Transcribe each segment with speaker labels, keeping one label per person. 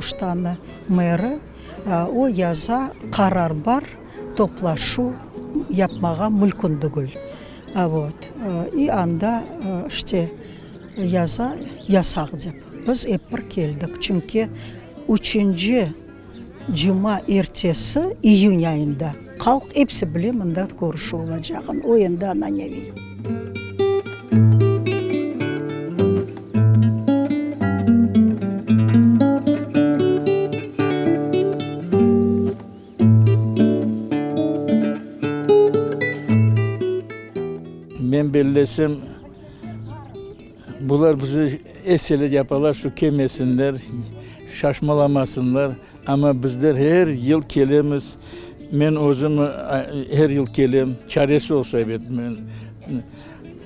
Speaker 1: Aluştanı meri, o yaza, qarar bar, toplaşuv yapmağa mülkün dügül. Vot, i anda işte yaza, yasaq dep. Biz ep bir keldik, çünki üçünci cuma ertesi, iyün ayında, halq episi bile mında körüşüv olacağın, o endi ananeviy.
Speaker 2: Men bellesem, bular bizi eseler yapalar, şu kelmesinler, şaşmalamasınlar, amma bizler er yıl kelemiz, men özüm er yıl kelem, çaresi olsa ebet, men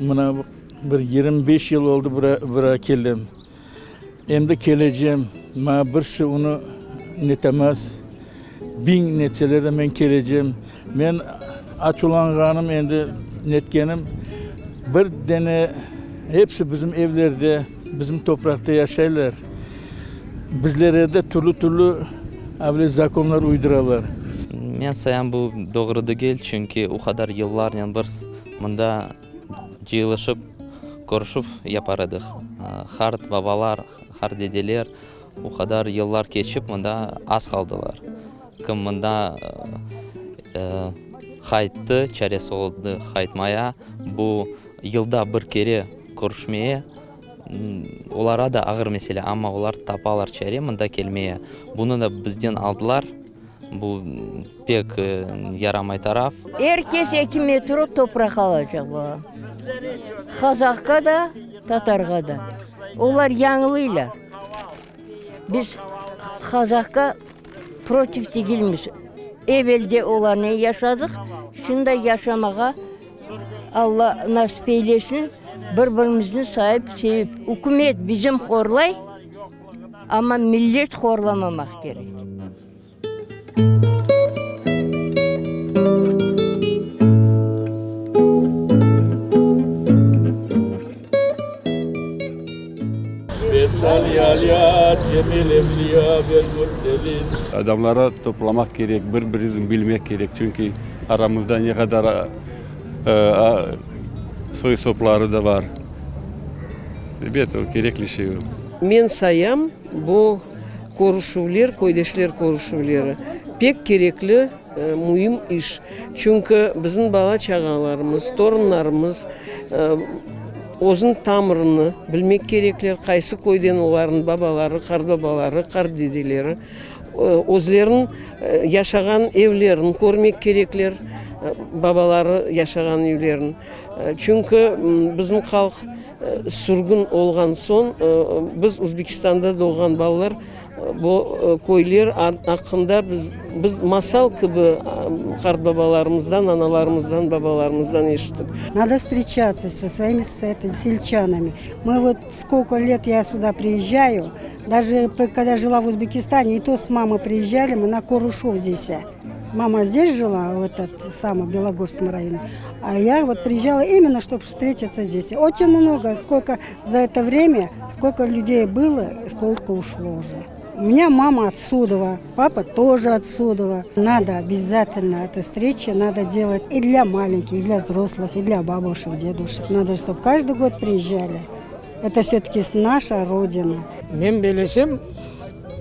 Speaker 2: mına bir 25 yıl oldı bura kelem. Endi kelecem, maña birisi onı netemez, biñ netseler de men kelecem. Men açuvlanğanım endi netkenim, bir dene hepsi bizim evlerde, bizim topraqta yaşaylar. Bizlere de türlü-türlü avle zakonlar uyduralar.
Speaker 3: Men sayam bu doğru degil, çünki o qadar yıllarnen biz mında cıyılışıp, körüşüv yapar edik. Qart babalar, qart dedeler o qadar yıllar keçip mında az qaldılar. Kim mında qayttı, çaresi oldı qaytmaya, bu yılda bir kere körüşmeye, olara da ağır mesele, amma olar tapalar çare mında kelmeye. Bunı da bizden aldılar. Bu pek yaramay taraf.
Speaker 4: Er kes eki metro topraq alacaq bala. Qazahqa da, tatarğa da. Olar yañlıylar. Biz qazahqa protiv degilmiz. Evelde olarnen yaşadıq, şimdi yaşamağa Alla nasip eylesin, bir-birimizni sayıp, sevip. Ükümet bizim horlay, amma millet horlamamaq kerek.
Speaker 5: Adamları toplamaq kerek, bir-birini bilmek kerek, çünki aramızda ne qadar soy-sopları da bar. Ebet, o kerekli şey o.
Speaker 6: Men sayam, bu körüşüvler, köydeşler körüşüvleri, pek kerekli, müim iş. Çünki bizim bala-çağalarımız, torunlarımız özüniñ tamırını bilmek kerekler, qaysı köyden olarnıñ babaları, qartbabaları, qartdedeleri, özleriniñ yaşağan evlerini körmek kerekler, babaları yaşağan evlerini. Çünki bizim halq sürgün olğan soñ, biz Özbekistanda doğğan balalar bu köyler aqqında biz biz masal kibi qartbabalarımızdan, analarımızdan, babalarımızdan eşittik.
Speaker 7: Nado vstreçatsya so svoimi selçanami. Mı vot skolko let ya süda priezjayu, daje kogda jila v Uzbekistane, i to s mamay priezjali mı na korüşuv zdesya. Mama zdes jila, v etot samyy Belogorskом rayone, a ya vot priezjala imenno, çtob vstretitsya zdes. Oçen mnogo, skolko za eto vremya, skolko lyudey bylo, skolko uşlo uje. U menya mama otsudova, papa тоже otsudova. Nado obyazatelno eto vstreçi nado delat i dlya malenkih, i dlya vzroslых, i dlya babuşek, deduşek. Nado, çtob každıy god priezjali. Eto vse-taki naşa rodina.
Speaker 8: Men belesem,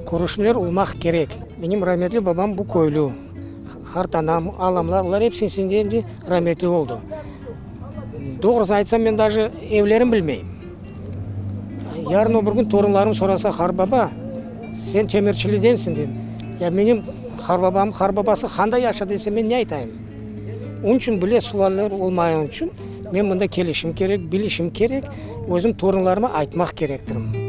Speaker 8: körüşmeler olmaq kerek. Menim rametli babam bu köylü, qartanam, alamlar, olar episi endi rametli oldı. Doğrusını aytsam, men daje evlerini bilmeyim. Yarın o bir kün torunlarım sorasa, Qarbaba, sen Temirçilidensiñ, dey. Ya menim qarbabamnıñ qarbabası qanda yaşadı dese, men ne aytayım? Onıñ içün bile sualler olmayın içün men mında kelişim kerek, bilişim kerek, özüm torunlarıma aytmaq kerektirim.